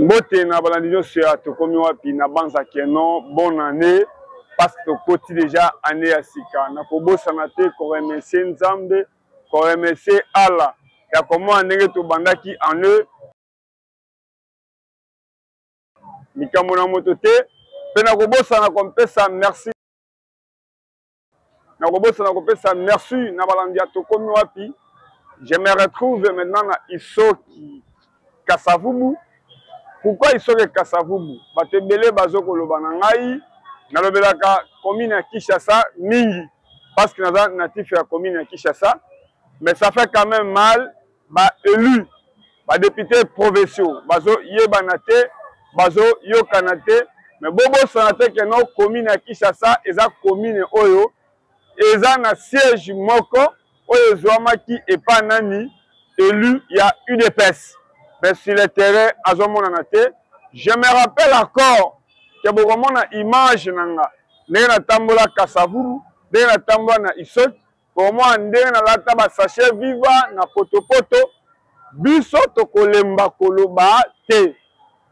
Mbote na balandi nyonso ya Tokomi Wapi na banza keno bonne annee parce que tokoti deja annee ya sika. Nakobosana te ko remercier Nzambe, ko remercier Allah ya komona ndenge tobandaki annee likambo na moto te mpe nakobosana kompesa merci Nakobosana kopesa merci na balandi ya Tokomi Wapi. Je me retrouve maintenant na Isoki Kasavubu. Pourquoi Isoki Kasavubu? Bato ebele bazo koloba na ngai, nalobelaka commune ya Kinshasa mingi parce que naza natif ya commune ya Kinshasa, mais ça fait quand même mal ba élus, ba députés provinciaux bazo yebana te, bazo yokana te, mais bobosana te que no commune ya Kinshasa eza commune oyo eza na siège moko oyo ezwamaki epa nani élu ya UDPS, mais sur le terrain azomonana te. Je me rappelle encore que bokomona image na nga ndenge natambola Kasavubu, ndenge natambola na Isoki, Komona ndenge nalata ba sachet viva na potopoto, biso tokolemba koloba te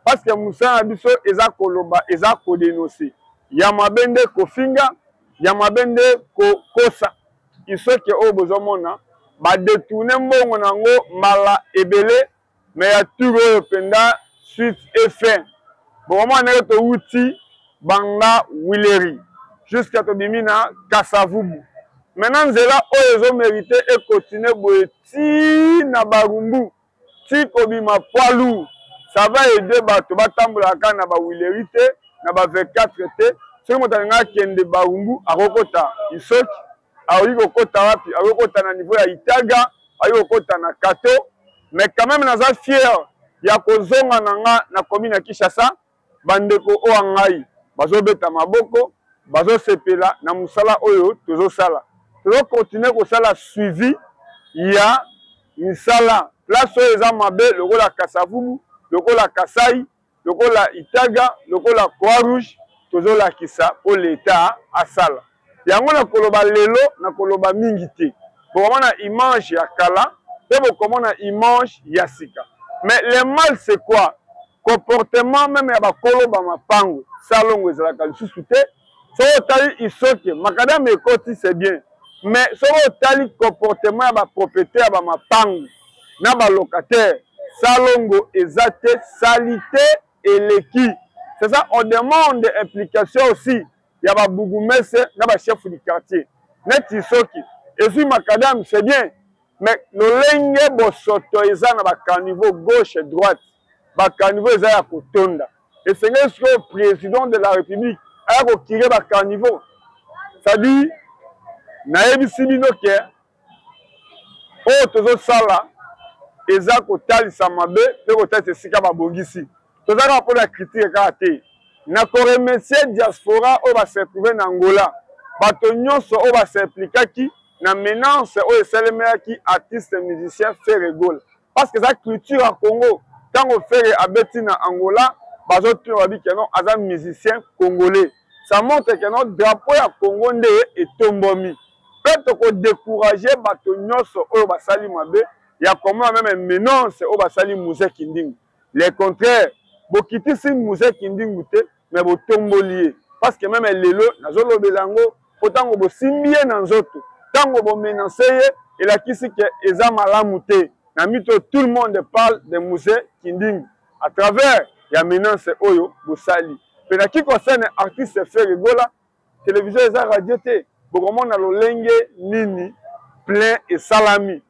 parce que mosala na biso eza koloba, eza kodenoncer. Ya mabe nde kofinga, ya mabe nde kokosa. Isoke oyo bozomona ba detourner mbongo na yango mbala ebele, mais ya tour oyo mpenza suite et fin. Bokomona ndenge towuti banda Huilerie jusqu'à tobimi na Kasavubu. Maintenant nzela oyo ezo merite e continuer boye ti na Barumbu ti kobima poids lourd. Ça va aider bato batambolaka kaka na ba Huilerie te, na ba 24 te. Soki moto alingi akende Barumbu akokota Isoki, akoki kokota wapi? Akoki kokota na niveau ya Itaga, akoki kokota na Kato. Mais quand même naza fier ya kozonga na nga na commune ya Kinshasa. Bandeko oyo ya ngai bazobeta maboko, bazosepela na mosala oyo tozosala. Tozo continuer kosala suivi ya misala place oyo eza mabe lokola Kasavubu, lokola Kasai, lokola Itaga, lokola Croix Rouge, tozolakisa mpo l'etat asala yango. Nakoloba lelo, nakoloba mingi te. Bokomona image ya kala mpe bokomona image ya sika. Mais le mal c'est quoi? Comportement meme ya bakolo ba mapango salongo ezalaka lisusu te. Soki otali Isoke, macadam ekoti, c'est bien, mais soki otali comportement ya ba propriétaire ya ba mapango na ba locataire, salongo eza te, salite eleki. C'est ça, on demande implication aussi ya ba bourgmestre na ba chef du quartier. Neti soki ezwi macadam, c'est bien, mais lolenge bosoto eza na ba caniveau gauche droite, ba caniveau eza ya kotonda. Esengeli sikoyo président de la République aya kokire ba caniveau. C'est-à-dire nayebisi bino ke oyo tozosala eza kotalisa mabe mpe kotalisa esika babongisi. Toza kaka mpona critique kaka te. Na koremercier diaspora oyo ba se retrouver na Angola, bato nyonso oyo ba s'implikaki na menace oyo esalemelaki artiste musicien Ferre Gola, parce que eza culture ya Congo. Ntango Ferre abeti na Angola, bazotuna babi que non, aza musicien congolais. Ça montre que non, drapeau ya Congo nde etombwami. Mpe tokodécourager bato nyonso oyo basali mabe ya komona meme menace oyo basali Mzee Kindingu. Le contraire, bokitisi Mzee Kindingu te, mais botomboli ye. Parce que meme lelo nazolobela yango, po ntango bosimbi ye na nzoto, ntango bomenase ye, elakisi ke eza malamu te. Na mito tout le monde parle de Mzee Kindingu à travers ya menace oyo bosali. Pe na qui concerne artiste Ferre Gola, television eza radio te, bokomona lolenge nini plein esalami.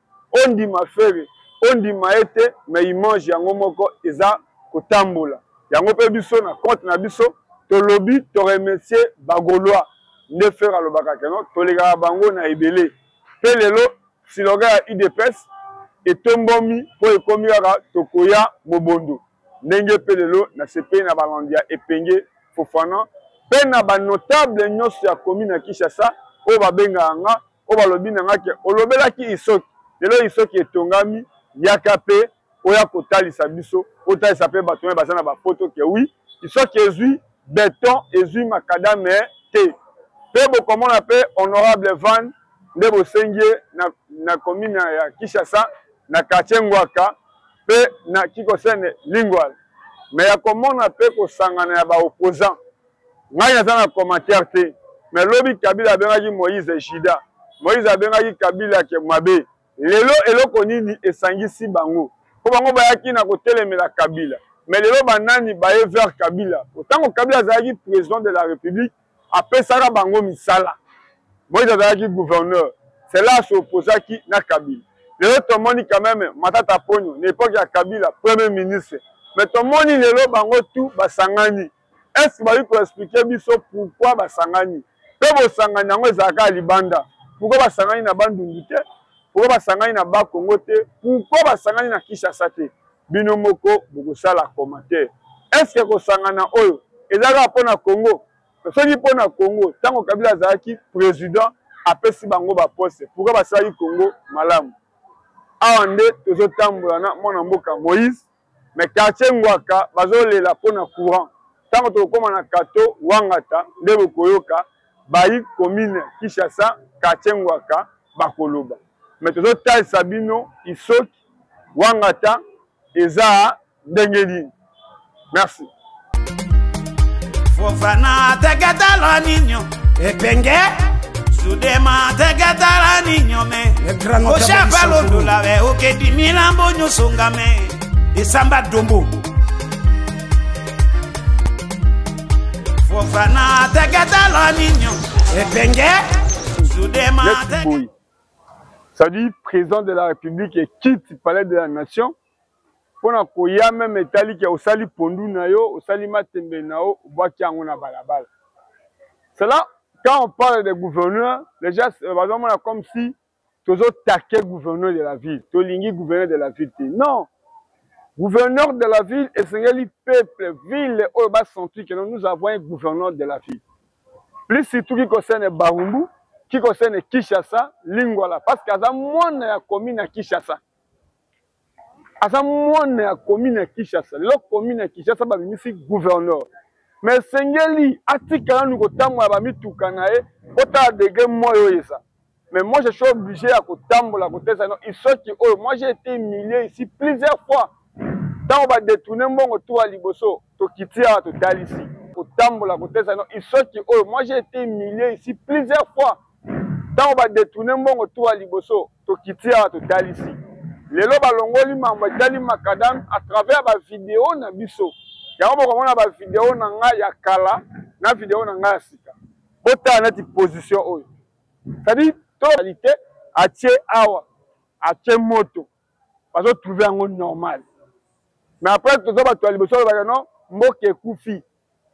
Ondima Ferre, ondima ye te, mais image yango moko eza kotambola. Yango pe biso na compte na biso tolobi to remercier ba Gaulois. Nde Ferre alobaka que non, tolekaka bango na ebele. Pe lelo slogan ya UDPS etombomi po ekomi kaka tokoya mobondo. Ndenge pe lelo nasepeli na balandi ya Epenge Fofana pe na ba notable nyonso ya commune ya Kinshasa oyo babengaka nga, oyo balobi na nga ke olobelaki Isoki, lelo Isoki etongami, yaka pe oya kotalisa biso, otalisa pe bato nayo baza na ba poto ke oui, Isoki ezui beton, ezui macadam te. Pe bokomona pe honorable Van nde bosengi ye na commune ya Kinshasa na quartier Ngwaka pe na Kikosene Lingwala. Mais ya komona pe kosangana ya ba opposants, ngai naza na commentaire te, mais lobi Kabila abengaki Moïse Judas, Moïse abengaki Kabila ke mabe. Lelo eloko nini esangisi bango? Po bango bayaki na kotelemela Kabila, mais lelo ba nani baye vers Kabila? Po tango Kabila azalaki president de la Republique, apesaka bango misala. Moïse azalaki gouverneur, c'est là s'opposaki na Kabila. Lelo tomoni quand même Matata Ponyo na epoque ya Kabila premier ministre, mais tomoni lelo bango tout basangani. Est-ce que bayi ko expliquer biso pourquoi basangani? Pe bosangani yango ezalaka ya libanda. Pourquoi basangani na Bandundu te? Pourquoi basangani na Bas-Congo te? Pourquoi basangani na Kinshasa te? Bino moko bokosala commentaire. Est-ce que kosangana oyo eza kaka mpo na Congo? Soki mpo na Congo, ntango Kabila azalaki president apesi bango ba poste, pourquoi basalaki Congo malamu? Awa nde tozotambola na mwana mboka Moïse, mais quartier Ngwaka bazolela mpo na courant. Ntango tokokoma na Kato Wangata nde bokoyoka bayi commune Kinshasa quartier Ngwaka bakoloba. Mais tozotalisa bino Isoki Wangata eza ndenge nini. Merci. Fofana tegetala ninyo epenge sudema tegetala ninyo me oshapa londola we okedi milambo nyonso ngame esamba dombo Fofana tegetala ninyo epenge sudema tegetala. Ça dit président de la République quitte palais de la nation mpona koya meme etali ke osali pondu na yo, osali matembe na yo, obwaki yango na balabala. Cela, quand on parle de gouverneur, les gens bazomona comme si tozo taquer gouverneur de la ville, tolingi gouverneur de la ville te. Non, gouverneur de la ville esengeli peuple ville oyo ba sentir que nous avons un gouverneur de la ville, plus surtout qui concerne Barumbu, qui concerne Kinshasa, Lingwala, parce que aza mwana ya commune ya Kinshasa. Aza mwana ya commune ya Kinshasa. Lelo commune ya Kinshasa babimisi gouverneur, mais esengeli atika nanu kotambola ba mituka na ye otala degré moi oyo eza. Mais moi je suis obligé ya kotambola kotesa no isoki oyo. Moi j'ai été humilié ici plusieurs fois. Ntango ba détourner mbongo tour ya liboso, tokiti awa totalisi kotambola kotesa no isoki oyo. Moi j'ai été humilié ici plusieurs fois. Ntango ba détourner mbongo tour ya liboso, tokiti awa totalisi. Lelo balongoli mambo etali macadam à travers ba video na biso. Yango bokomona ba video na ngai ya kala na video na ngai ya sika. Botala neti position oyo, c'est-à-dire talité atie awa, atie moto, bazotrouve yango normal. Mais après toza bato ya liboso balobaka non, mboka ekufi.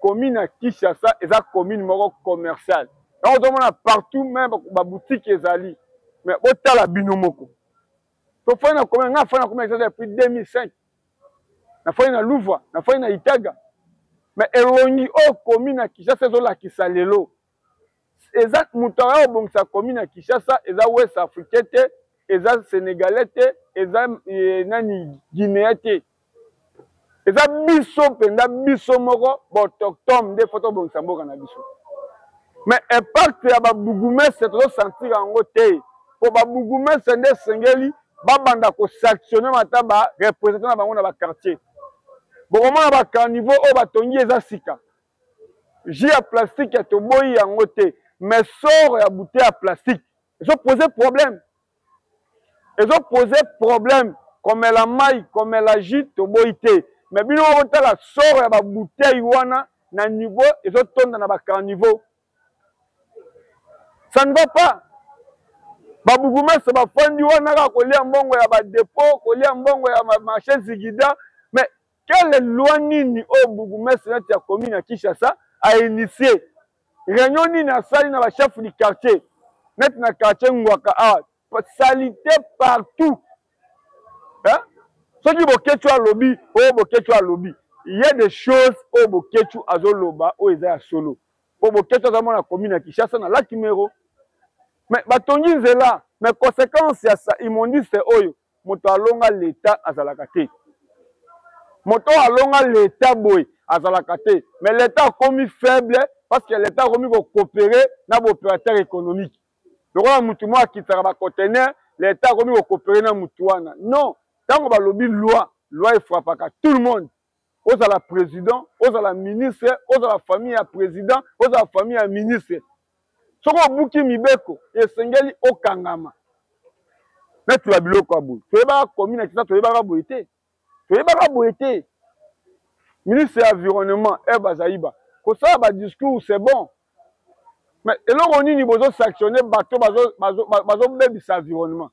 Commune ya Kinshasa eza commune moko commerciale, yango ozomona partout même ba boutique ezali. Mais botala bino moko, tofandi na commune, ngai nafandi na commune ya Kinshasa depuis 2005, nafandi na Louva, nafandi na Itaga, mais elongi oyo commune ya Kinshasa ezolakisa lelo, eza moto aya kobongisa commune ya Kinshasa eza West Africain te, eza Sénégalais te, eza nani Guinéen te, eza biso mpenza biso moko ba autochtone nde faut tobongisa mboka na biso. Mais impact ya babourgmestre tozosentir yango te, po babourgmestre nde esengeli babanda kosanctionne ata barepresentant na bango na baquartier. Bokomona bacaniveau oyo batongi eza sika, jus ya plastique ya toboyi yango te, mais sort ya bouteille ya plastique ezopose problème, ezopose problème. Komela mai, komela jus toboyi te, mais bino moko botala sort ya babouteille wana na niveau ezotonda na bacaniveau, ça ne va pas. Babourgmestre bafandi wana kaka kolia mbongo ya badepot, kolia mbongo ya marché zigida. Mais quelle loi nini oyo bourgmestre neti ya commune ya Kinshasa a initié réunion nini asali na bachef du quartier neti na quartier Ngwaka awa, salité partout, hein? Soki Boketshu alobi oyo, Boketshu alobi, il y a des choses oyo Boketshu azoloba oyo eza ya solo, po Boketshu azamona commune ya Kinshasa na Lac Mero, mais batongi nzela, mais conséquence ya sa immondice oyo, moto alonga l'État azalaka te, moto alonga l'État boye azalaka te. Mais l'État akomi faible parce que l'État akomi kocoopérer na baopérateur économique, lokola mutu moko akitaka baconteneur, l'État akomi kocoopérer na mutu wana. Non, ntango balobi loi, loi efrappaka tout le monde. Ozala président, ozala ministre, ozala famille ya président, ozala famille ya ministre, soki obuki mibeko esengeli okangama. Neti ba biloko ya boye toyebaka commune ya Kinshasa, toyebaka boye te, toyebaka boye te. Ministre ya environnement Eve Bazaiba kosala ba discours, c'est bon, mais eloko nini bozo sanctionner bato bazobebisa environnement?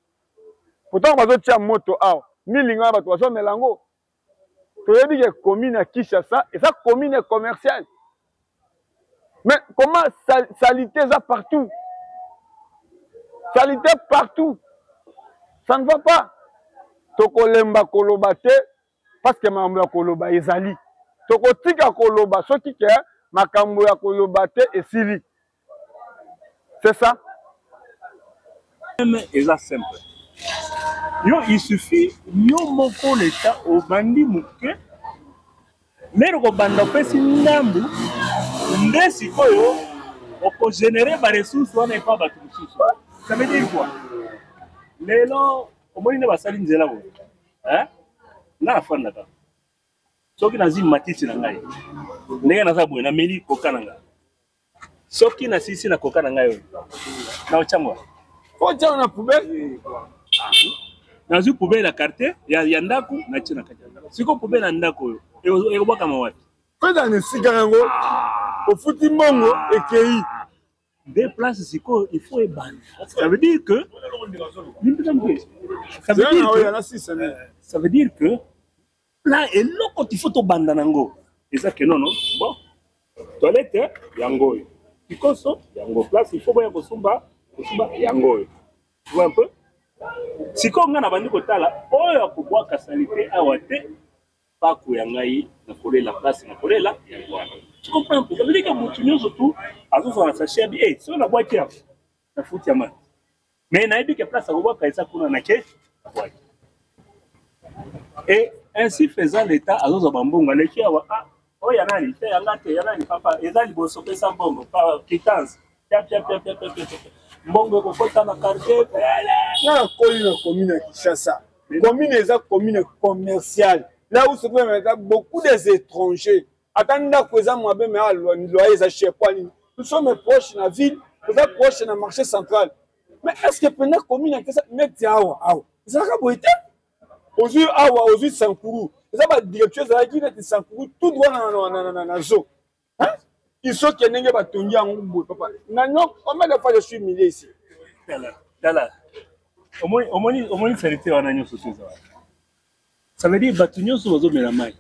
Pourtant bazotia moto awa, milinga bato bazomela yango. Toyebi ke commune ya Kinshasa eza commune commerciale, mais comment salité eza partout, salité partout, ça ne va pas. Tokolemba koloba te, parce que makambo ya koloba ezali. Tokotika koloba soki ke makambo ya koloba te esili. C'est ça. Eza simple. Yo, il suffit yo moko leta obandi moke lero kobanda, opesi ndambu nde sikoyo okogénérer baressource wana epa bato mosusu. Ça veut dire quoi? Lelo omoni nde basali nzela boye, nga nafandaka, soki nazwi matiti na ngai ndenge naza boye, nameli koka na ngai, soki nasisi na koka na ngai oyo, na otyango. Otyango na poubelle. Nazwi poubelle ya quartier, ya ndako, natie na kati ya ndako. Sikoyo poubelle ya ndako oyo ekobwakama wapi? Mpenza na esika yango ofuti mbongo, ekei. Nde place sikoyo il faut ebanda. Ça veut dire que ça veut dire que là eloko il faut tobanda nango eza ke nono, bon, toilette yango oyo, kikoso yango, place il faut boya kosumba kosumba yango oyo. Tu vois un peu? Sikoyo ngai nabandi kotala oyo akobwaka saleté awa te, pako ya ngai na kolela, place na kolela yango wana. Tu comprends un peu? Ça veut dire que motu nyonso tu azozwa na sachet abi e soki nabwaki awa, nafuti ya mai, mais nayebi ke place akobwaka eza kuna, na ke nabwaki. Et ainsi faisant, l'État azozwa bambongo. Aleki awa, ah, oyo ya nani te, yanga te, ya nani papa, eza liboso, pesa mbongo pa quittance, pia pia pia pia pia pia, mbongo ekokota na quartier. Nga nakoli na commune ya Kinshasa. Commune eza commune commerciale, là où se trouve beaucoup des étrangers. Ata ndako eza mabe, mais loyer eza cher. Po nini? Nous sommes proches na ville, toza proche na marché central. Mais est ce que mpena commune ya Kinshasa neti awa awa ezalaka boye te? Ozwi awa, ozwi Sankuru, eza badirection ezalaki neti Sankuru tout droit na zo isoki ndenge batongi yango boye. Papa nano, combien de fois je suis humilié ici? Tala tala, omoni, omoni saleté wana nyonso so eza wana. Ça veut dire bato nyonso bazomela mai,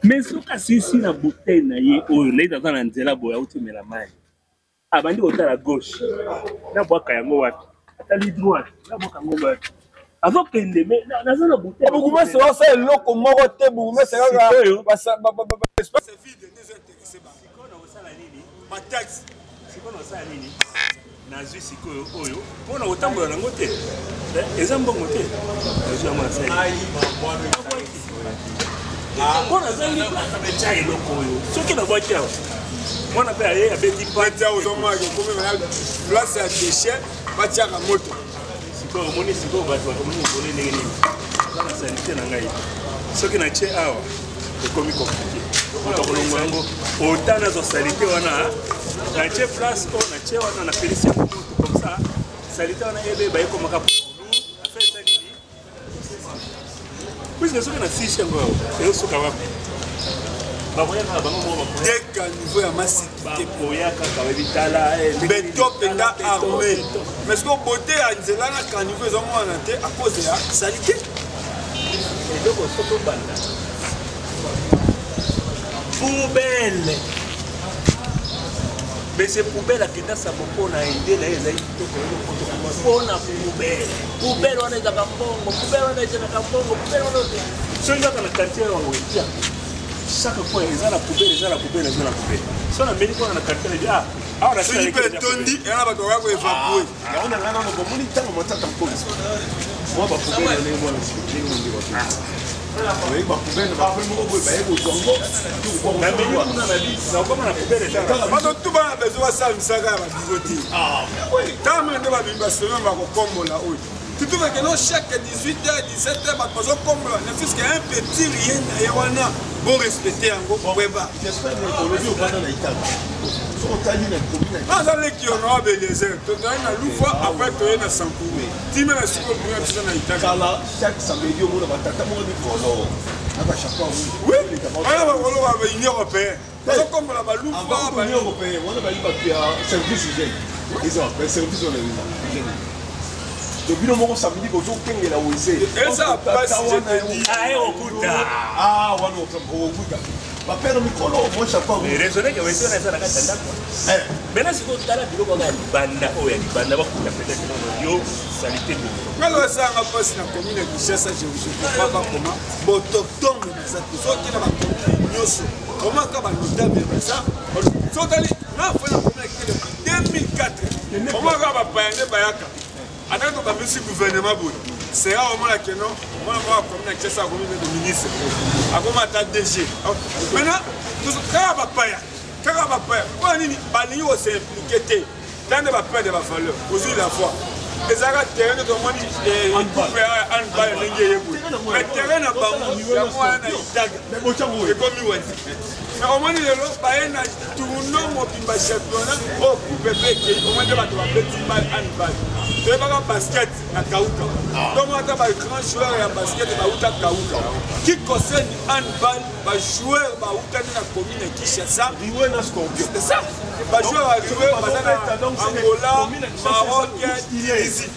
mais soki asisi na bouteille na ye oyo, ndenge aza na nzela boye, auti omela mai, abandi kotala gauche, nabwaka yango wapi, atali droite, nabwaka yango wapi, azokende, mais naza na bouteille. Bourgmestre wasala eloko moko te. Bourgmestre kaka espace vide nde ezo intéresser bango. Sikoyo nakosala nini? Bataxe. Sikoyo nakosala nini? Nazwi sikoyo oyo mpona kotambola nango te, eza mbongo te, nazwi yango, nasali mpo nazangi place natya eloko oyo. Soki nabwaki awa, mwana mpe aye abeti. Pati awa ozomona ekomi place ya déchet, batiaka moto. Sikoyo omoni, sikoyo bato bakomoni ekole ndenge nini aza na saleté na ngai. Soki natie awa, ekomi compliqué, moto akolongola yango. Ota nazwa saleté wana, natie place oyo, natie wana, napelisi yango moto, comme ça saleté wana ebeba, ekomaka pulu. Affaire eza nini? Puisque soki nasisi yango awa, ezosuka wapi? Bakoya kaka bango moko. Deka niveau ya masiki te, bakoya kaka bayebi tala. Beton mpenza armé, mais soki beauté ya nzela na caniveau ezomonana te à cause ya saleté. Eloko soki obanda poubelle, mais c'est poubelle akenda sango mpo na idée na ye ezali kitoko mpona poubelle. Poubelle wana ezaka mbongo, poubelle wana ezalaka mbongo, poubelle wana soki kaka na quartier yango etia chaque coin eza na poubelle, eza na poubelle, eza na poubelle. So na meli kona na quartier na bi, ah, awa na soki mpe etondi, eza na bato baka koévacue. Yango na ngai nano bomoni ntango matata mpola mwa bapoubelle ndenge mwana ndenge mondeko oyebi bapoubelle, bapoubelle moko boye baye kozwa ngo. Na meli kuna na bi nakoma na poubelle eza. Bato tu bana besoin basala misaka ya babiro te. Ntango nde babimi baseme bakokombola oyo tutuveke no chaque 18 heures, 17 heures, bato bazokombola, ne fût-ce que un petit rien na ye wana. Borespecte yango kweba. Naza leki honorable Eliezer, tozali na Lufa, après toye na Sankuru, tima na sikoyo kuna biso na Itaga. Kala chaque samedi omona batata moko mikolo na bachapeau rouge. Oui, wana bakolo ba Union européenne bazokombola balufa. Union européenne wana bayi bato ya service hygiène, eza ba service wana eza hygiène. Donc bino moko samedi bozokengela wese. Eza pasi, je te dis. Aye okuta. Ah, wana okokuta bapere mikolo mo chapeau rouge. Raisonne ke wese wana eza na kati ya ndako. Maintenant sikoyo tala biloko wana ya libanda, oyo ya libanda bakuta peut-être yo salite boye. Ngalo esanga mpasi na commune ya Kinshasa, je comprends pas comment botoktome baza te. Soki na bacommune nyonso, comment ka banotable baza? Soki otali na foi na commune ya Kinshasa depuis 2004, comment ka bapaya nde bayaka? Ataki tobambisi gouvernement boye, sera omona keno mwana moko akomi na Kinshasa, akomi mpe ministre, akoma ata DG. Maintenant kaka bapaya, kaka bapaya, mpona nini balingi kosimplike te? Tande baperde bavaleur, ozwi la foi ezalaka terrain nde tomoni coupe ya handball ndenge eye boye, mais terrain na bango yango wana na Itaga ekomi wenze. Mais omoni lelo baye na tourno mobimba, championnat oyo, coupe mpe ekei. Omoni nde bato babeti bale handball, toyebaka basket na Kauka, tomona ata bagrand joueur ya basket bauta Kauka. Qui concerne handball, bajoueur bauta nde na commune ya Kinshasa. Riwe na Scorpion. C'est ça, bajoueur ya Riwe baza na Angola, Maroc, Tunisie.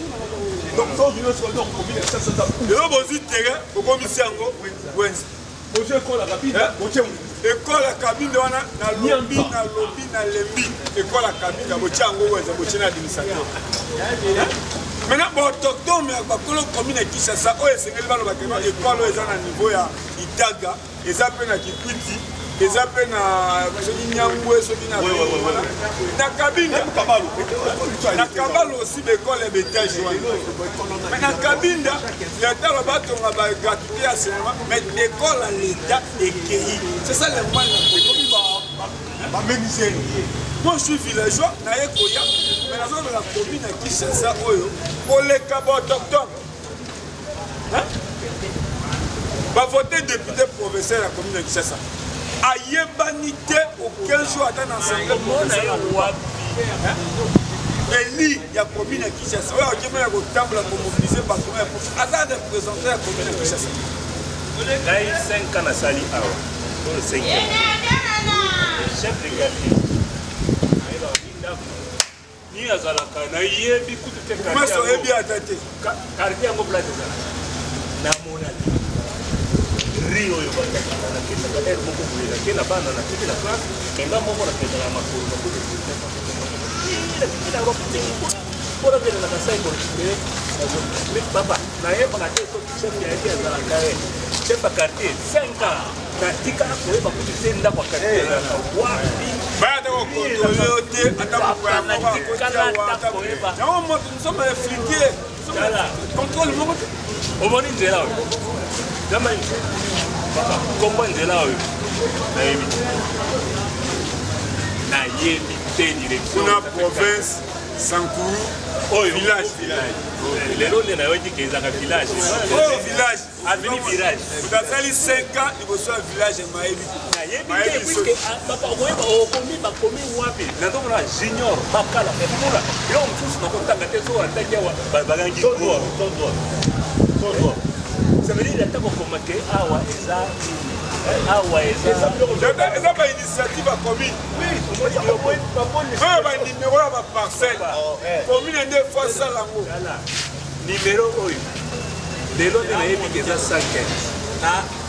Donc so Riwe, Scorpion, commune ya Kinshasa eza. Lelo bozwi terrain, bokomisi yango wenze. Bozwi ekole ya Kabinda, botie. Ekole ya Kabinda wana, nalobi, nalobi, nalembi. Ekole ya Kabinda botie yango wenze, botie na administrateur. Maintenant baautochtone ya bakolo commune ya Kinshasa oyo esengeli baloba keno ekole oyo eza na niveau ya Itaga, eza mpe na Kikwiti, eza mpe na soki Nyangwe, soki na Kabinda, na Kabalo aussi, baekole ya baetage wana. Mais na Kabinda, leta aloba batonga bagratuité ya cinéma, mais école ya leta ekei. C'est ça le mal na ekomi bamenuisier. Moi je suis villageois, naye koya, mais nazolobela commune ya Kinshasa oyo koleka baautochtone bavote député provincial ya commune ya Kinshasa ayebani te aucun jour ata na assemblée provinciale. Eli ya commune ya Kinshasa oyo akimi ya kotambola komobilize bato ya aza représentant ya commune ya Kinshasa. Ngai 5 ans nasali awa, oyo 5 chef de quartier nayebaka ni ndako ni azalaka, nayebi kutu te. Maso oyebi ata te. Quartier yango place ezalaka, namona te. Ri oyo batakaka, nakendaka aire moko boye, nake na bana, nakende na classe, me nga moko nakendaka na makolo, nakoki mpona kende na Kasai korécupere. Papa, nayebaka te soki chef ya yebi azalaka ye chef ya quartier. 5 ans natikala koyeba kutu te ndako ya quartier ezalaka wapi. Baya ata kokontrole yo te, ata mopaya moko akotiawa yango moto. Nous sommes infliqués, contrôle moko te. Omoni nzela oyo, zamba papa, kombo nzela oyo nayebi te, nayebi te direction. Kuna province Sankuru. Oyo village. Lelo nde nayoki ke ezalaka village. Oyo village. Avenue Virage. Nasali 5 ans liboso ya village, mayebi te. Nayebi te, puisque papa okoyeba okomi bakomi wapi. Nazomona Junior Bakala, okomona biloko mosusu nakotanga te. Soki nataki awa, bagangi droit, droit, ça veut dire ata kokoma ke awa eza nini, awa eza. Eza bainitiative ya commune oyo, banimero ya baparcelle, commune nde fo asala yango. Nimero oyo lelo nde nayebi ke eza 115.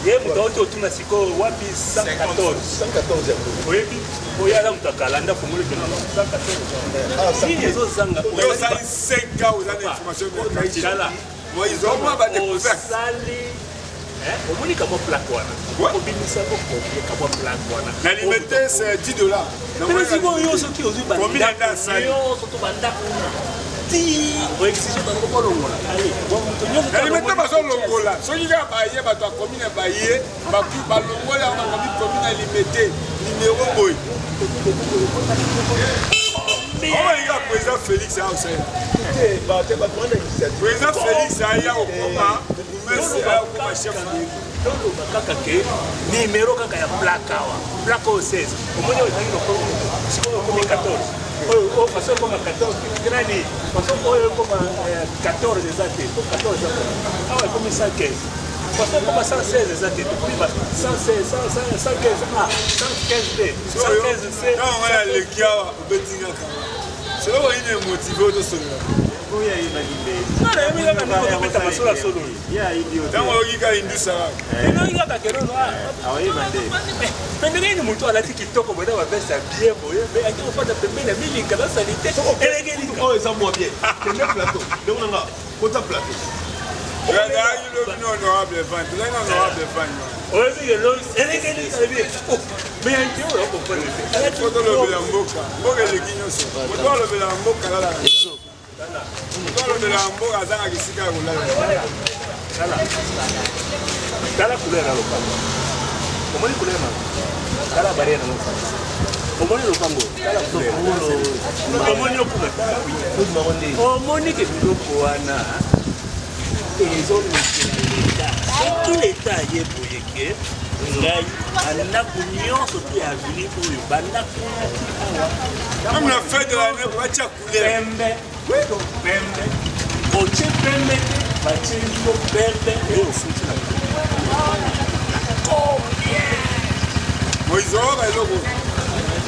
Ye moto auti otuna sikoyo wapi 114. 114 yango. Oyebi oyo aza moto akalanda fongoli kena 114, nini ezozanga? Yo osali 5 ans, oza na information. Tala. Omwa badécouverte. Osali, omoni kamwa plaque wana, obimisa okombie kamwa plaque wana. Na Limete c'est 10 $. Pene sikoyo yo soki ozwi Commune bandako nde asali. nyonso to bandako ti oexige bango bolongola, ale moto nyonso. Na Limete bazolongola, soki kaka baye bato ya commune baye balongola yango, bakomi commune ya Limete numéro boye. Omalinga président Félix aya kosalela. Te bato wana initiative. Président Félix aya kokoma bourgmestre, aya kokoma chef. Toloba kaka ke nimero kaka ya plaque awa, plaque oyo 16, omoni oyo ezalaki lokolo sikoyo okomi 14, oyo oyo façon ekoma 14 nani, façon oyo ekoma 14 eza te, po 14 eza te, awa ekomi 115, façon ekoma 116 eza te, tokomi ba 116, 115 A, 115 B, 115 C. Ntango ngai naleki awa obeti nga kanga, seloko nini emotive oyo tosolola? Nga nayebi kaka ndenge ozobeta masolo ya solo oyo. Ntango oyoki kaka indusa kaka. Enoki kaka ke nono me ndenge nini moto alati kitoko boye na baveste ya bien boye me ake kofanda pembeni ya milinga na salite elekelika. Oyo eza mwa bien, kende plateau ndeko na nga, kota plateau. Ezalaki lobi na honorable Van, tozalaki na honorable Van. Oyebi ke elekelika ebi me yanke oyo okomprendre te. Po tolobela mboka, mboka eleki nyonso. Moto alobelaka mboka alalaka. Moto alobelaka mboka azangaka esika ya kolala. Tala, tala couleur ya lopango. Omoni couleur na tala barrière na lopango. Omoni lopango, tala couleur. Omoni okuna, tala couleur. Omoni ke biloko wana ezolukela leta. Soki leta aye boye ke ngai bandako nyonso to ya avenue oyo, banda kuna ti awa. Même la fête de l'année, batia Pembe to pembe, otie pembe te, batie yo pembe oyo ofuti na combien? Moïse oyoka eloko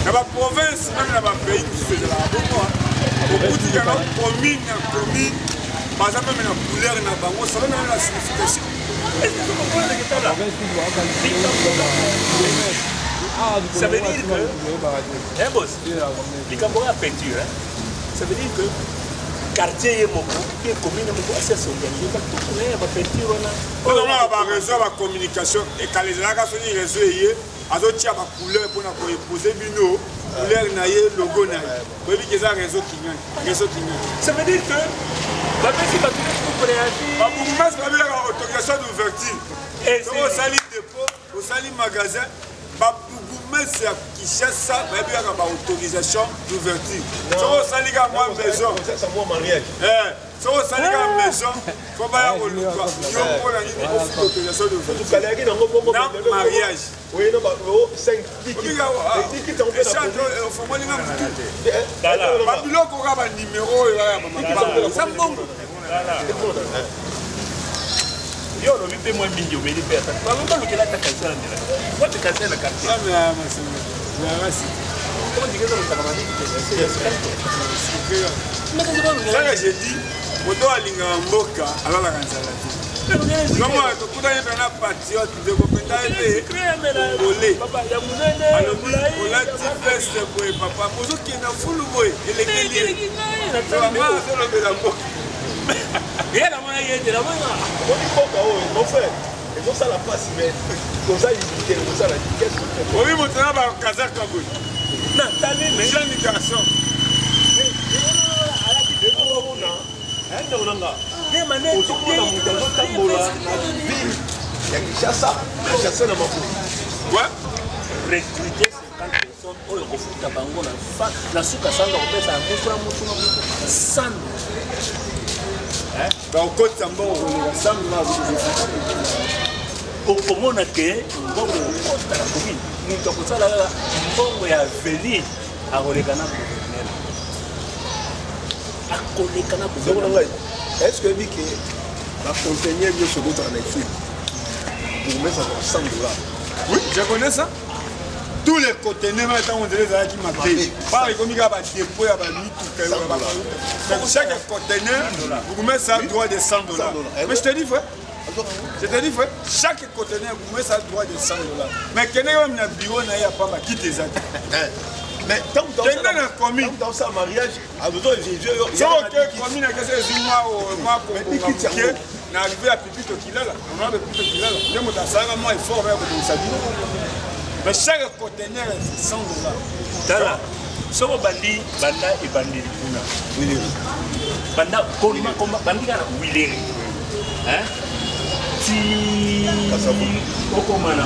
na baprovince meme na bapays mosusu ezalaka bongo, okuti kaka commune na commune baza meme na couleur na bango, ça meme na signification. Ça veut dire que, hein, boss, likambo ya peinture, hein, ça veut dire que quartier ye moko mpe commune moko asi asorganize batuku na ye ya bapeinture wana. Ozomona bareseau ya bacommunication ekala ezalaka soki réseau eye azotia bacouleur mpona koepose bino couleur na ye, logo na ye, boyebi ke eza réseau kinyani, réseau kinyani. Ça veut dire que bapesi bato nyonso préavis. Babourgmestre babelaka autorisation d'ouverture soki osali dépôt, osali magasin. Babourgmestre ya Kinshasa bayebi kaka baautorisation d'ouverture. Soki osali kaka mwa maison, soki osali kaka maison, fo baya koluka yo mpona nini ofuta autorisation d'ouverture na mariage. Ofongolinga motu babiloko kaka banimero oyo kaka ya bamabanga eza mbongo. Yo olobi mpe mwa mingi, omeli mpe ata bango balukela ata kanisa na mela wapi kanisa na quartier. Saka je dis, moto alingaka mboka alalaka nzala te. Nomona tokutani mpe na patriote ndeko mpenza ye mpe congolais alobi olati veste boye papa mozokenda fulu boye elekeli ye azolobela mboka. Omoni mboka oyo, mon frère, ezosala mpasi, mais toza limite kosala. Obi moto na bakazaka boye, jeune garçon. Ndeko na nga, ozomona moto azotambola na ville ya Kinshasa, Kinshasa na makolo. Recruter 50 personnes oyo kofuta bango na suka sanza, kopesa ya mutu na mutu na mutu 100. Bakokotisa mbongo koleka 100. Okomona ke mbongo ekokota na commune, moto akosala kaka mbongo ya avenir akoleka na gouverneur, akoleka na Ndeko na ngai, est ce que oyebi ke bacontener nyonso ekotaka na Afrique, bourgmestre azwaka 100 $? Oui, je connais ça. Tous les conteneurs wana, ntango nzela ezalaki mabe, par ekomi kaka badépôt ya bamituka. Chaque conteneur, bourgmestre a droit de 100 $. Mais je te dis vrai, je te dis vrai, chaque conteneur, bourgmestre a droit de 100 $. Mais kende kaka na bureau na ye ya pamba, kite eza te. Mais ntango Kende na commune. osala mariage, soki oke commune akesi ezwi mwa kobonga moke na arrivé ya Pipito Kilala, honorable Pipito Kilala, nde moto asalaka mwa effort ya kobongisa bino. Mais chaque conteneur, c'est 100 $. Tala, soko bandi banda ebandeli kuna, banda koma bandi kaka na Huilerie ti okoma na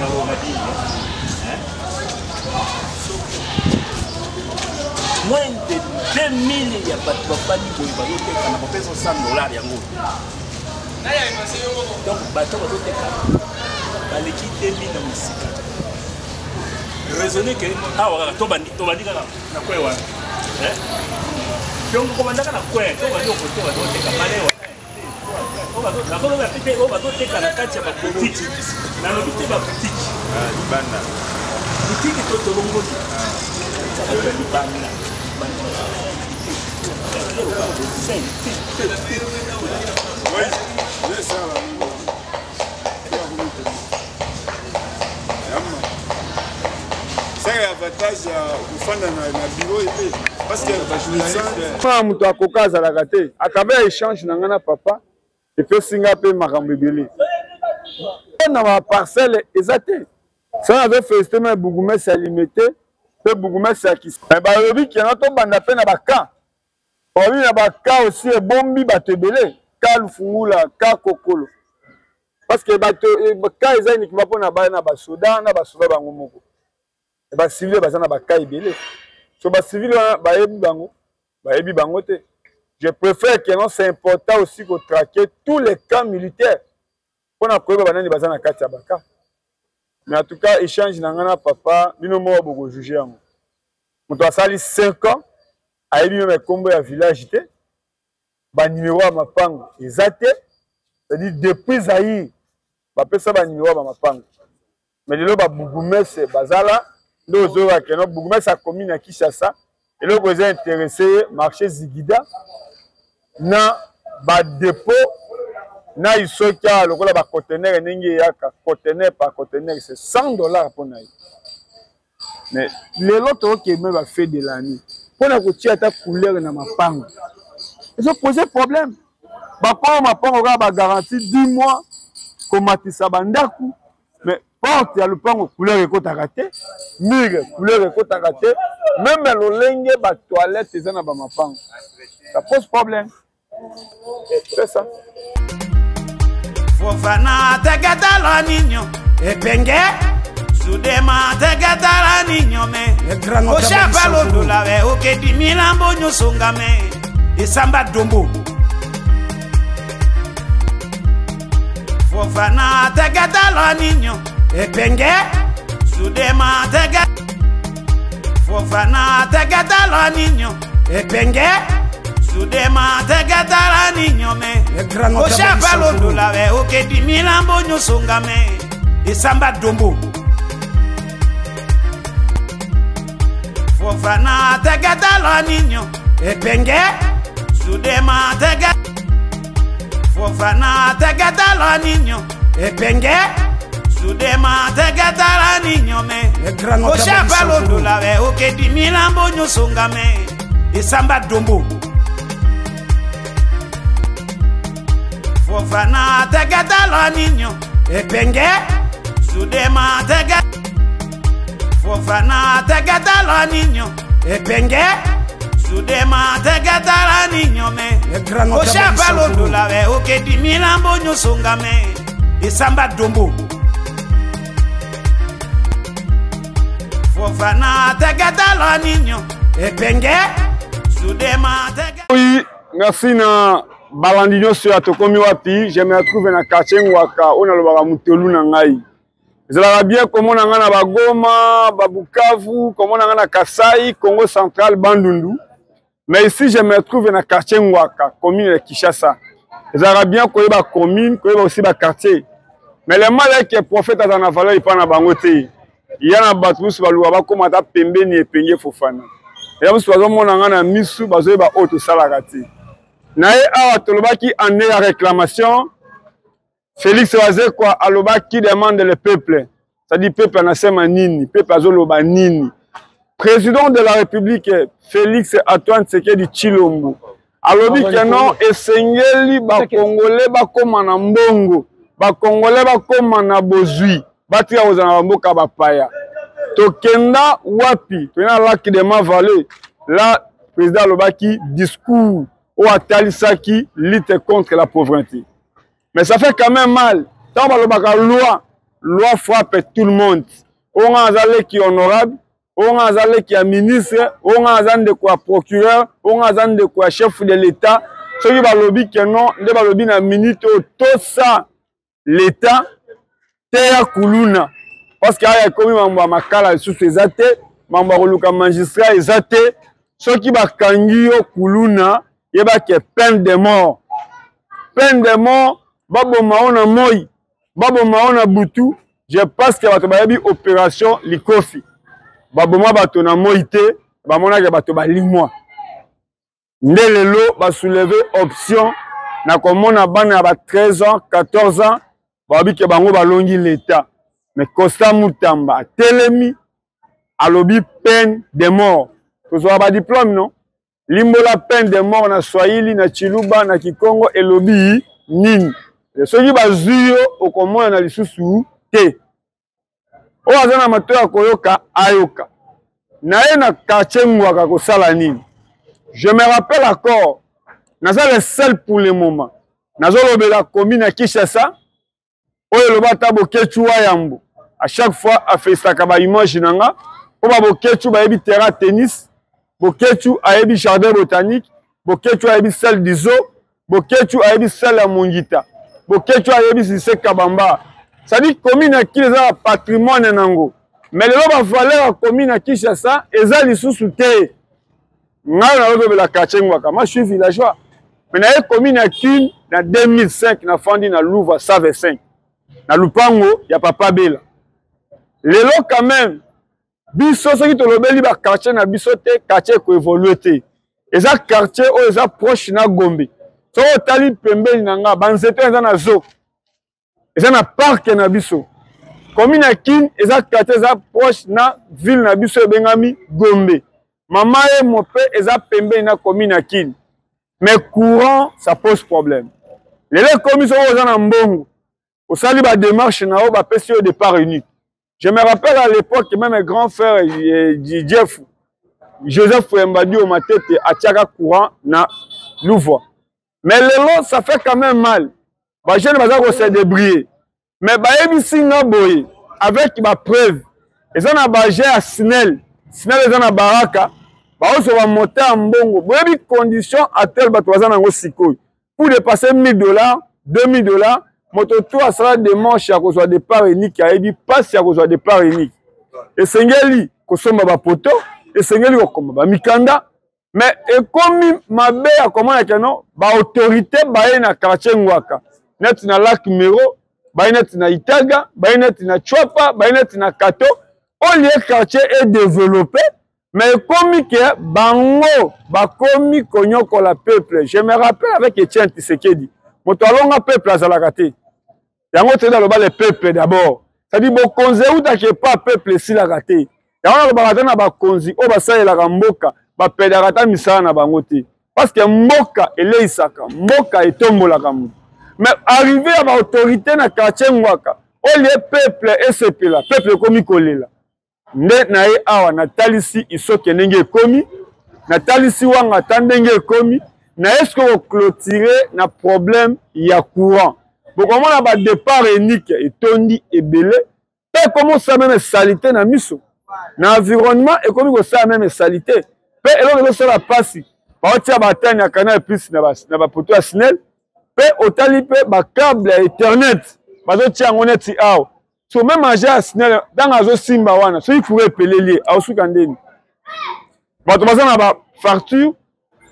Romadini, moins de 2000 ya bato bafandi boye bazoteka na kopesa 100 $ yango. Donc bato bazoteka Baleki 2000 na mosika. Raisonner que awa kaka tobandi tobandi kaka na kwe wana. Eh? Donc kobandaka na kwe, tobandi okote bazoteka male wana. Nazoloba pe te oyo bazoteka na kati ya baboutique. Nalobi te baboutique. Ah, libanda. Boutique to tolongoli. Bato ya libanda. Saka avantage ya kofanda na bureau ete parce que ba moto akoka azalaka te à travers échange na ngai na papa epesi ngai mpe makambo ebele na ba parcelle eza te ça nazo félicité me bourgmestre ya limete mpe bourgmestre ya kis balobi kena tobanda mpe na ba camp. Obi na ba cas aussi ebombi bato ebele, cas Lufungula, cas Kokolo. Parce que bato eh, cas eza uniquement mpo na bana basoda na basoda bango moko. Ba civil baza na ba cas ebele. So ba civil wana bayebi bango, bayebi bango te. Je préfère que non, c'est important aussi ko traquer tous les cas militaires mpo na koyeba banani baza na kati ya ba cas. Mais en tout cas, échange na nga na papa, bino moko boko juger yango. Moto asali 5 ans ayebi meme kombo ya village te, ba numero ya mapango eza te, c'est-à-dire depuis Zaïre bapesa ba numero ya ba mapango, mais lelo ba bourgmestre bazala nde ozoyoka keno bourgmestre ya commune ya Kinshasa eloko eza interesse ye marché Zigida na ba depot na isoki awa lokola ba conteneur ndenge eyaka conteneur par conteneur c'est 100 dollars mpo na ye. Mais lelo tokokende ba fait de l'année mpo na kotia ata couleur na mapango ezo pose problème. Bakolo mapango kaka ba garantie 10 mois komatisa bandako, mais porte ya lopango couleur ekotaka te, mur couleur ekotaka te, même lolenge ba toilette eza na bamapango, ça pose problème, c'est ça. Fofana tegetala ninyo epenge sudema tegetala ninyo me oshapa londola we okedi milambo nyosonga me esamba dombo. Fofana tegetala ninyo epenge sudema tege Fofana tegetala ninyo epenge sudema tegetala ninyo me oshapa londola we okedi milambo nyosonga me esamba dombo. Fofana tegetala ninyo epenge sudema tege Fofana tegetala ninyo epenge sudema tegetala ninyo me oshapa londola we okedi milambo nyosonga me esamba dombo. Fofana tegetala ninyo epenge sudema tege Fofana tegetala ninyo epenge sudema tegetala ninyo me oshapa londola we okedi milambo nyosonga me esamba dombo. Fofana tegetala ninyo epenge sudema tege. Oui, merci na balandi nyonso ya tokomi wapi. Je me retrouve na quartier Ngwaka oyo nalobaka motolu na ngai. Ezalaka bien komona ngai na Bagoma, Babukavu, komona ngai na Kasai, Congo Central, Bandundu. Mais ici je me retrouve na quartier Ngwaka, commune ya Kinshasa. Ezalaka bien koyeba commune, koyeba aussi ba quartier. Mais le mal est que prophète aza na valeur epai na bango te. Ya na bato mosusu baluka bakóma ata pembeni epenge Fofana. Ya mosusu bazomona ngai na misu, bazoyeba oyo tosalaka te. Na ye awa tolobaki année ya réclamation. Félix Wazekwa alobaki demande le peuple. C'est-à-dire peuple anasema nini, peuple azoloba nini. Président de la République Félix Antoine Tshisekedi Tshilombo alobi ke non, esengeli bakongole bakóma na mbongo, bakongole bakóma na bozwi, batika kozala na bamboka bapaya. Tokenda wapi? Tokenda na lac de ma vallée. Là président alobaki discours oyo atalisaki lutte contre la pauvreté. Mais ça fait quand même mal ntango balobaka loi, loi frappe tout le monde. Oyo nga aza leki honorable, oyo nga aza leki ya ministre, oyo nga aza ndeko ya procureur, oyo nga aza ndeko ya chef de l'état, soki balobi ke non, nde balobi na minute oyo tosa l'état. Teya kuluna parce que aya ekomi mambo ya makala lisusu eza te, mambo ya koluka magistrat eza te. Soki bakangi yo kuluna, yeba ke peine de mort, peine de mort, baboma yo na moi, baboma yo na butu. Je pense que bato bayebi opération likofi, baboma bato na moi te, bamonaka bato balimwa. Nde lelo ba soulever option na komona bana ya ba 13 ans, 14 ans balobi ke bango balongi l'etat. Mais Constant Mutamba atelemi, alobi peine de mort. Tozwaka ba diplôme non? Limbola peine de mort na Swahili, na Tshiluba, na Kikongo elobi nini? Soki bazwi yo okomonana lisusu te. Oyo aza na matoyi ya koyoka ayoka. Na ye na quartier Ngwaka kosala nini? Je me rappelle encore, naza le seul pour le moment. Nazolobela commune ya Kinshasa, oyo eloba ata Boketshu wa yambo. À chaque fois afesaka ba image na nga, po ba Boketshu bayebi terrain tennis, Boketshu ayebi jardin botanique, Boketshu ayebi salle du zoo, Boketshu ayebi salle ya Mongita, Boketshu ayebi lycée Kabamba. C'est-à-dire commune ya Kin eza na patrimoine nango. Mais lelo ba valeur ya commune ya Kinshasa eza lisusu te. Ngai nalobela quartier Ngwaka, moi je suis villageois. Mais naye commune ya Kin na 2005 nafandi na Louva 125 na lupango ya Papa Bela. Lelo quand même biso soki tolobeli ba quartier na biso te, quartier eko évoluer te. Eza quartier oyo eza proche na Gombe. Soki otali pembeni na nga, ba nzete eza na zoo, eza na parc na biso. Commune ya Kin eza quartier eza proche na ville na biso ebengami Gombe. Mama Yemo pe eza pembeni na commune ya Kin. Mais courant ça pose problème. Lelo ekomi soki oza na mbongo, osali ba démarche na yo, bapesi yo départ unique. Je me rappelle à l'époque même grand frère Jeff Joseph Mbadi Matete atiaka courant na Louvois. Mais lelo ça fait quand même mal. Ba jeunes baza ko se débrouiller. Mais bayebisi nga boye avec ba preuve. Eza na ba jeux ya SNEL. SNEL eza na baraka. Baozo ba monter ya mbongo. Boyebi condition actuelle bato baza nango sikoyo. Pour dépasser 1000 $, 2000 $, moto to asala démarche ya kozwa départ unique, ayebi mpasi ya kozwa départ unique. Esengeli kosomba bapoto, esengeli kokoma bamikanda, mais ekomi mabe ya komona ke non, baautorité baye na quartier Ngwaka, neti na lac Mero, baye neti na Itaga, baye neti na Tshuapa, baye neti na Kato, au lieu quartier est développé, mais ekomi ke bango bakomi konyokola peuple. Je me rappelle avec Etienne Tshisekedi, moto alonga peuple azalaka te. Yango toyeda loba le peuple d'abord. C'est-à-dire bokonzi eutaka epa peuple esilaka te. Yango nalobaka ata na bakonzi oyo basalelaka mboka, bapedaka ata misala na bango te. Parce que mboka eleisaka, mboka etombolaka moto. Mais arrivé ya ba autorité na quartier Ngwaka, au lieu peuple esepela, peuple ekomi kolela. Nde na ye awa natalisi isoke ndenge ekomi, natalisi wanga ata ndenge ekomi, na ye sikoyo koclôturer na problème ya courant. Bokomona ba départ unique etondi ebele, pe ekomi kosala meme salité na miso. Na environnement ekomi kosala meme salité. Pe eloko ezosala pasi, baotia ba antenne ya Canal Plus na ba poto ya SNEL, pe otali pe ba câble ya internet bazotia yango neti awa. So même agent ya SNEL ntango azosimba wana, soki courant epeleli ye, aosuka ndeni. Bato baza na ba facture,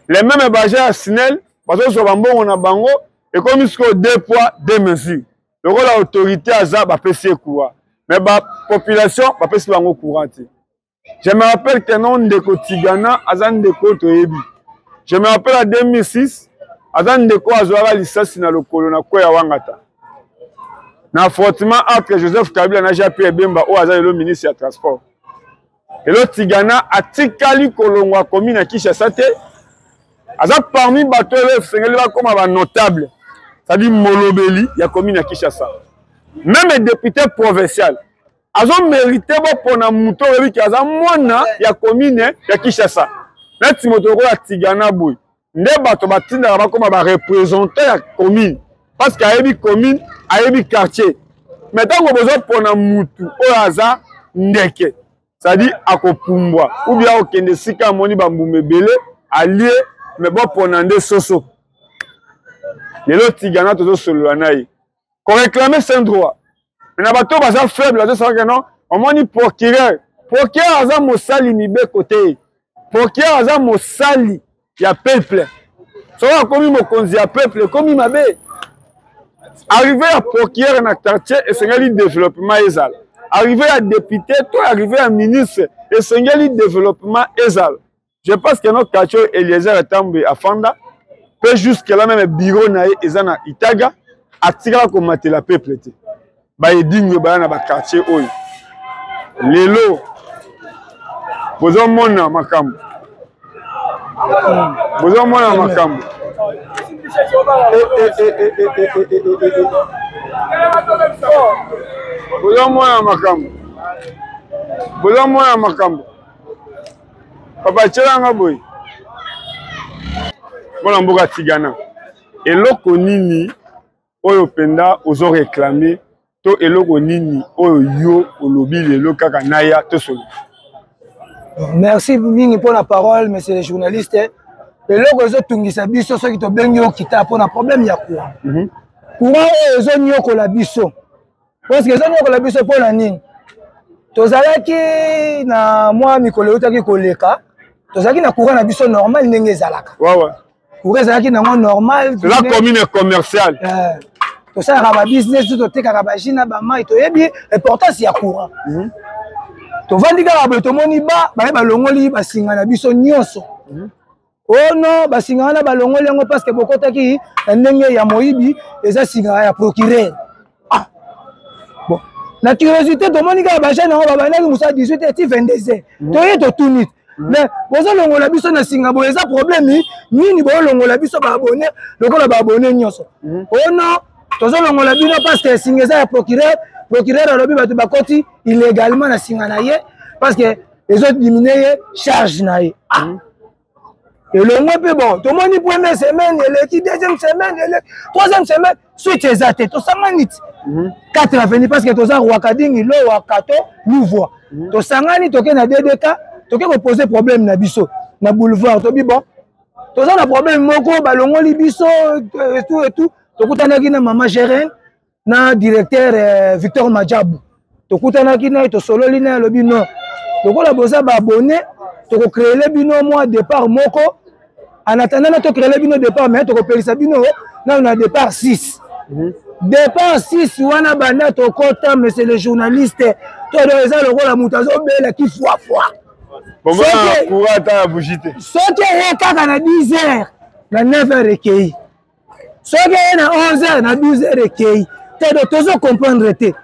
les mêmes ba agent ya SNEL bazozwa ba mbongo na bango, ekomi sikoyo 2 poids 2 mesures. Lokola autorité aza, bapesi ye courant, mais ba population bapesi bango courant te. Je me rappelle que non, ndeko Tigana aza ndeko toyebi. Je me rappelle en 2006 aza ndeko azwaka lisasi na lokolo na kweya Wangata. Na affrontement entre Joseph Kabila na Jean-Pierre Bemba oyo aza lelo ministre ya transport. Lelo Tigana atikali kolongwa commune ya Kinshasa te. Aza parmi bato oyo esengeli bakoma ba notable, c'est-à-dire molobeli ya commune ya Kinshasa. Même député provincial azo mérité bopona moto oyo oyebi ke aza mwana ya commune ya Kinshasa. Neti moto lokola Tigana boye nde bato batindaka bakoma ba représentant ya commune, parce que ayebi commune, ayebi quartier. Mais ntango bozopona mutu oyo aza ndeke, c'est-à-dire akopumbwa ou bien akokende esika amoni bambuma ebele alie, mais bopona nde soso. Lelo Tigana tozosolola na ye, koréclamer c'est un droit. Mais na bato baza faible, bazosala que non, omoni procureur. Procureur aza mosali mibeko te. Procureur aza mosali ya peuple. Soki akomi mokonzi ya peuple, ekomi mabe. Arrivée ya procureur na quartier esengeli développement ezala. Arrivée ya député to arrivée ya ministre esengeli développement ezala. Je pense que notre quartier Eliezer Tambwe afanda pe jusque là même bureau na ye eza na Itaga atikala komatela peuple te. Ba edingwe baya na ba quartier oyo. Lelo bozomona makambo. Bozomona makambo. Bozomona makambo. Bozomona makambo. Papa tyela nga boye. Mwana mboka Tigana, eloko nini oyo mpenza ozo réclamer to eloko nini oyo yo olobi lelo kaka naya tosolola? Merci mingi mpo na parole, monsieur le journaliste. Eloko ezotungisa biso soki tobengi yo kita mpo na problème ya courant. Courant oyo ezonyokola biso. Parce que ezonyokola biso mpo na nini? Tozalaki na mwa mikolo eutaki koleka, tozalaki na courant na biso normal ndenge ezalaka. Courant ezalaki nango normal. La commune commerciale. Tosalaka ba business, totekaka ba jus na ba mai, toyebi importance ya courant. Tovandi kaka boye, tomoni ba baye balongoli basinga na biso nyonso. Oh non, basinga wana balongoli yango parce que bokotaki na ndenge ya moyibi, eza singa ya procureur. Ah. Bon, na curiosité tomoni kaka ba jeune yango babandaki mosala 18 heures ti 22 heures. Toye totuni. Mais bozolongola biso na singa boye eza problème nini? Bozolongola biso ba abonné lokola ba abonné nyonso. Oh non, tozolongola bino parce que singa eza ya procureur. Procureur alobi bato bakoti illégalement na singa na ye parce que ezodimine ye charge na ye. Ah. Elongwe mpe bon, tomoni première semaine eleki, deuxième semaine eleki, troisième semaine suite eza te, tosangani ti 4 avenue parce que toza Rwakadingi, Lowa, Kato, Louvois. Tosangani toke na DDK, toke kopose problème na biso na boulevard, tobi bon, toza na problème moko balongoli biso et tout et tout. Tokutanaki na mama Gérène na directeur Victor Majabu, tokutanaki na ye, tosololi na ye, alobi non, lokola boza ba abonné tokocréele bino mwa départ moko, en attendant na tocréele bino départ, mais tokopelisa bino nano na départ 6. Départ 6 wana banda tokota, monsieur le journaliste, to eza lokola moto azobela kifuafua. Soki eye kaka na 10 heures, na 9 heures ekei, soki eye na 11 heures, na 12 heures ekei te. Do tozo comprendre te.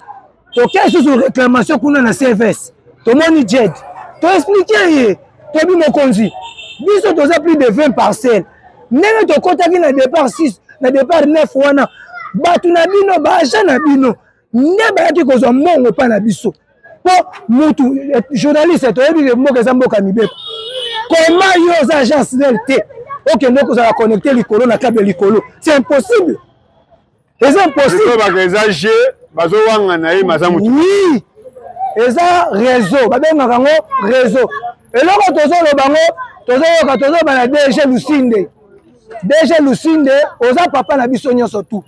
Tokei susu réclamation kuna na CVS, tomoni jet, toexplike ye, tobi mokonzi biso toza plus de 20 parcelles, ndenge tokotaki na départ 6 na départ 9 wana, bato na bino, baagent na bino nde bayaki kozwa mbongo epai na biso. Po mutu journaliste, toyebi ke mboka eza mboka mibeko. Koma yo oza agent SNEL te, okende kozala connecté likolo na câble likolo, c'est impossible, eza impossible. Eza jeu, bazowanga na ye maza mutu. Oui, eza réseau, babengaka yango réseau. Eloko tozoloba yango, tozoyoka, tozoloba na DG Lusinde. DG Lusinde, oza papa na biso nyonso tout.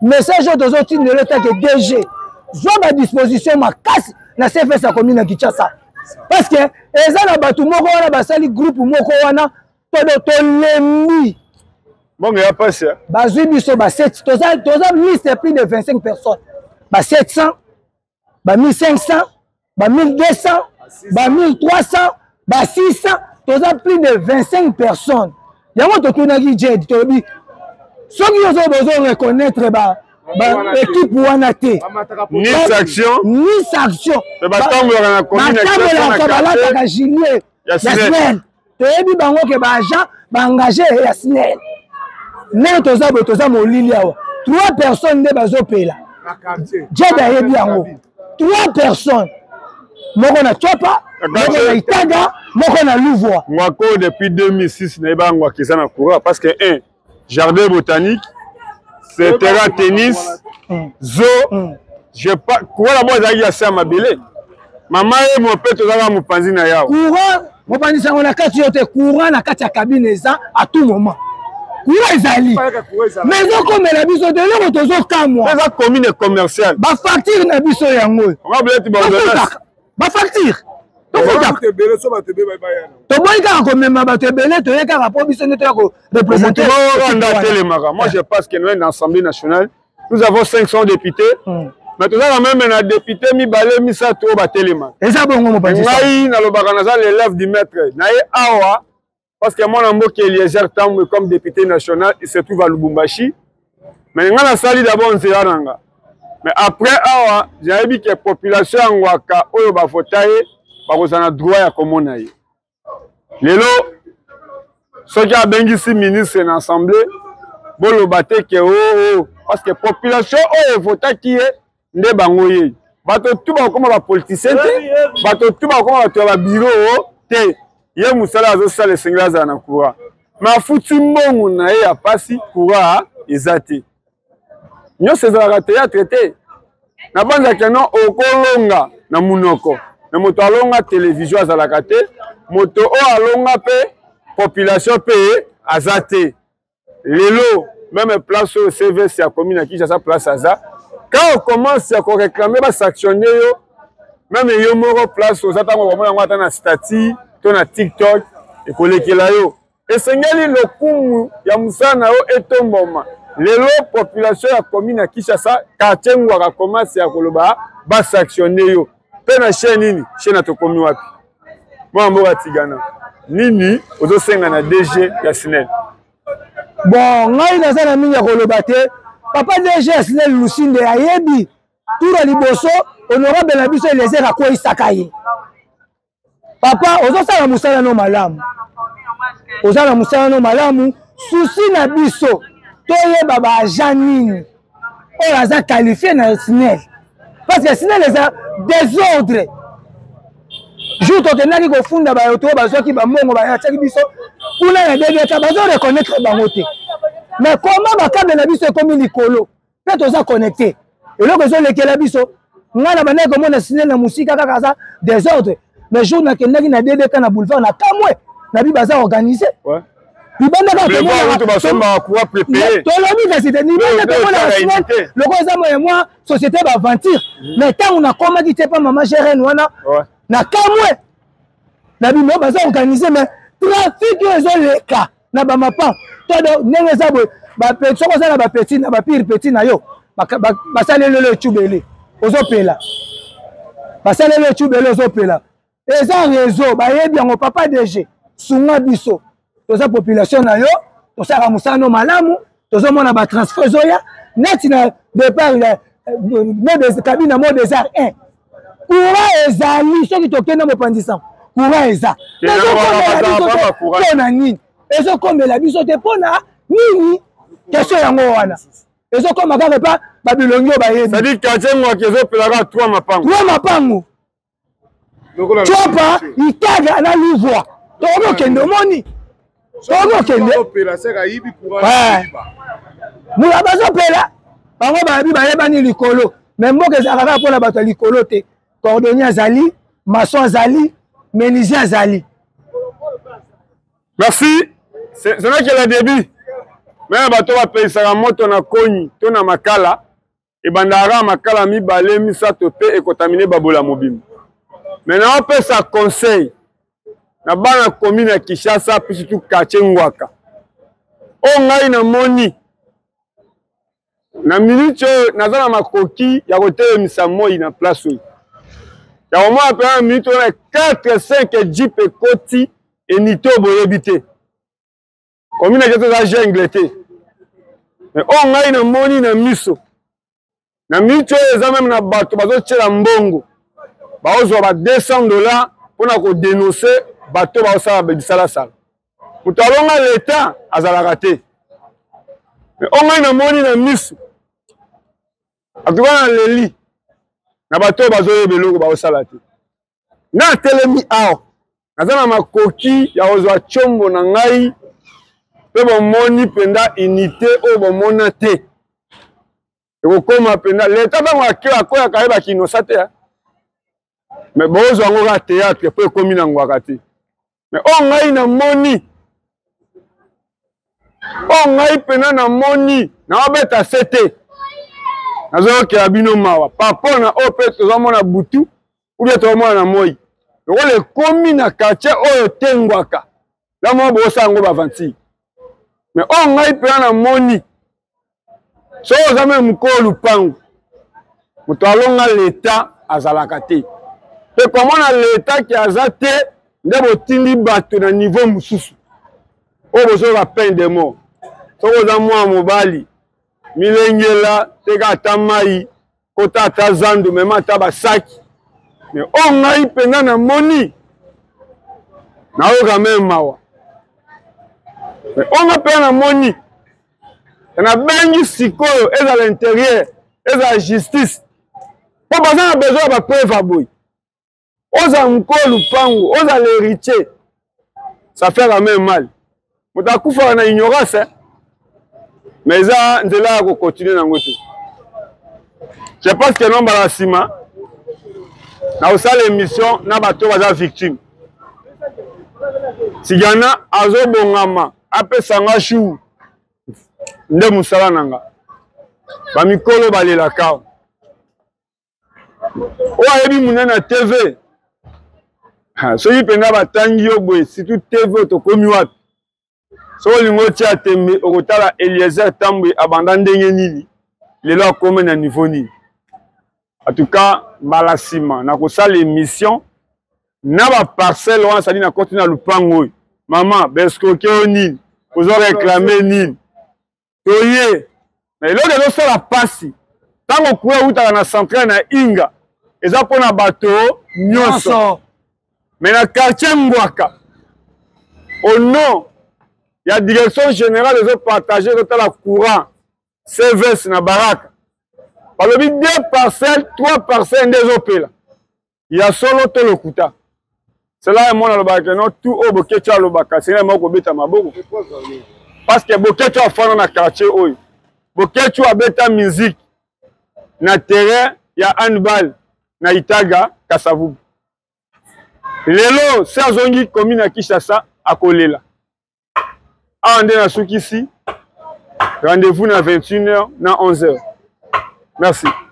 Message oyo tozotindela etake DG, zwa ba disposition makasi na CFS ya commune ya Kinshasa, parce que eza na bato moko wana basali groupe moko wana, todo tolembi. Mbongo ya pasi. Bazwi biso ba 7, toza toza liste plus de 25 personnes, ba 700, ba 1500, ba 1200, ba 1300, ba 600, toza plus de 25 personnes. Yango totunaki Jed, tolobi soki ozo bozo reconnaître ba équipe wana te, ni sanction, ni sanction. Batambolaka na commune, batambolaka, balataka gilet ya SNEL, toyebi bango ke ba agent ba engagé ya SNEL. Ndenge toza boye, toza molili awa, 3 personnes nde bazopela. Jed ayebi yango, 3 personnes, moko na Chopa, moko na Itaga, moko na Louvois. Ngwako depuis 2006 nayeba Ngwako eza na courant parce que un jardin botanique, c'est terrain tennis, zo je pas courant na bo ezalaki ya se ya mabele. Mama ye mo mpe tozalaka mopanzi na yawo. Courant mopanzi sango na kati yo te, courant na kati ya cabine eza à tout moment. Courant ezali, mais ezokomela biso te. Eloko tozokamwa, eza commune commerciale. Bafacture na biso yango oyo, bafacture toboyi kaka komema bato ebele, toye kaka mpo biso nde toya koreprésente. Telemaka, moi je pense que nous, na Assemblée nationale, nous avons 500 députés, mais toza quand même na député mibale, misato oyo batelemaka. Eza bongo, mopanzi. Ngai nalobaka, naza l'élève du maître na ye awa, parce que mwana mboka Eliezer Tambwe, comme député national, il se trouve à Lubumbashi. Mais nga nasali d'abord nzela na nga, mais après awa nayebi ke population ya Ngwaka oyo bavota ye bakozala na droit ya komona ye. Lelo soki abengisi ministre na Assemblée, boloba te ke oo oh, oh, parce que population oyo evotaki ye nde bango ye. Bato tu bakokoma bapoliticien te, bato tu bakokoma bato ya babiro te. Ye mosala azosala, esengeli azala na courant, mais afuti mbongo na ye ya pasi, courant eza te. Nyonso ezalaka théâtre te. Nabanzaka no okolonga na munoko, mais moto alonga télévision azalaka te, moto oyo alonga mpe population mpe aza te. Lelo même place oyo CVS ya commune ya Kinshasa, place aza, quand on commence ya koréclame, basanctionne yo. Même yo moko, place oza, ntango okomona yango ata na statut to na TikTok, ekolekela yo. Esengeli lokumu ya mosala na yo etomboma. Lelo population ya commune ya Kinshasa, quartier Ngwaka, commence ya koloba basanctionne yo mpe na chaîne nini, chaîne tokomi wapi? Mwana mboka Tigana, nini ozosenga na DG ya SNEL? Bon, ngai naza na mingi ya koloba te. Papa DG ya SNEL Lusinde ayebi tour ya liboso, honorable na biso Eliezer akweyisaka ye. Papa, ozosala mosala no malamu, oza na mosala no malamu. Souci na biso, toyeba baagent nini oyo aza qualifié na SNEL, parce que SNEL eza désordre. Jour tokendaki kofunda bayoto oyo bazwaki bambongo, bayatiaki biso kuna na DDK, bazo reconnaître bango te. Mais comment bacâble na biso ekomi likolo mpe toza connecté? Eloko ezolekela biso, ngai na bandaki komona SNEL na mosika kaka aza désordre, mais jour nakendaki na DDK na boulevard na kamwe nabi baza organisé libanda kaka. Tolobi kasi te, libanda tomonaka SNEL lokola eza moye mwa société baaventure, mais ntango nakomaki te pa mama GRN wana na kamwe na bino, baza organisé, mais trafic oyo ezoleka na bamapan todo ndenge eza boye, soki oza na bapetit na bapire petit na yo, basaleli lelo ecubele ozopela, basaleli ecubele ozopela, eza réseau bayebi yango. Papa DG, sunga biso, toza population na yo, tosalaka mosala no malamu. Tozomona batransfert ezoya neti na départ ya cabine mo des arts 1, courant ezali. Soki tokende mopanzi sango, courant eza, ezokomela biso te. Mpona nini ezokomela biso te? Mpona nini? Question yango wana ezokoma kaka epa babilongi oyo bayebi. C'est-à-dire quartier Ngwaki ezopelaka 3 mapango. 3 mapango, Copa, Itaga na Luvwa. Tokoki okende, omoni, tokoki okende mula bazopela bango, bayebi, bayebani likolo. Mais mboka ezalaka kaka mpona bato ya likolo te. Cordonnier azali, maçon azali, menuisier azali. Merci. Ce n'est que le début. Mais bato bapelisaka moto na koni to na makala, ebandaka kaka makala mibale, misato mpe ekotamine babola mobimba. Mais naopesa conseil na bana commune ya Kinshasa, mpe surtout quartier Ngwaka oyo ngai namoni na minute oyo, naza na makoki ya kotelemisa moi na place oyo ya komona mpena na minute oyo na 4 5 jeep ekoti enite oyo boyebi te. Commune ya Kinshasa eza jungle te, mais oyo ngai namoni na miso na minute oyo, eza même na bato bazotiela mbongo, baozwa ba 200 $ mpona kodénoncer bato baosala bisalasala. Moto alonga leta azalaka te, mais oyo ngai namoni na miso, atuka naleli na bato oyo bazoyeba eloko baosala te. Nga atelemi awa, naza na makoki ya kozwa tiombo na ngai mpe bomoni mpenza unité oyo bomona te, ekokoma mpenza leta ntango akoyaka ayebaki inosa te, mais bozwa yango kaka théâtre mpo ekomi na Ngwaka te. Mais oyo ngai namoni, Oyo ngai mpena namoni naobeta se te, nazoyokela bino mawa par rapport na oyo mpe tozomona butu ubia tozomona na moi, lokola ekomi na quartier oyo tengwaka la moko bosala yango bavantire. Mais oyo ngai mpena namoni, soki oza meme mokolo lupango, moto alonga leta azalaka te, mpe komona leta ke aza te nde botindi bato na niveau mosusu oyo bozoyoka peine de mort. Soki oza mwana mobali, milengela, teka ata mai, kota ata zando, mema ata basaki. Mais oyo ngai mpenza namoni, nayoka meme mawa. Mais oyo ngai mpenza namoni, nabengi sikoyo ezala interieur, ezala justice, mpo baza na besoin ya bapreuve ya boye. Ozala mokolo lupango, ozala héritier, ça fait quand même mal. Moto akufaka na ignorance, hein? Mais eza nzela ya kocontinue nango te. Je pense que non, mbala nsima nakosala émission na bato baza victime. Tigana azobongama apesa nga jour nde mosala na nga. Bamikolo balelaka oyo ayebi monene ya TV, soki mpenza batangi yo boye, surtout TV oyo tokomi wapi. Soki olingi otia tembe, okotala Eliezer Tambwe abanda ndenge nini, lelo akomi na niveau nini. En tout cas, mbala nsima nakosala émission na baparcelle wana, sadi nakoti na lupango oyo, mama bescroke oyo nini, ozo réclame nini, toye na eloko ezosala mpasi. Ntango courant eutaka na centrale na Inga, eza mpona bato nyonso, mais na quartier Ngwaka, au nom ya direction générale ezopartage, ezotala courant CVS na Baraka, balobi 2 parcelles, 3 parcelles nde ezopela. Ya solo to lokuta? Cela ye mwana alobaka ke non, tout oyo Boketshu alobaka esengeli moko kobeta maboko, parce que Boketshu afanda na quartier oyo. Boketshu abeta musique na terrain ya handball na Itaga Kasavubu. Lelo se azongi commune ya Kinshasa, akolela. Awa nde nasukisi. Rendez-vous na 21h na 11h. Merci.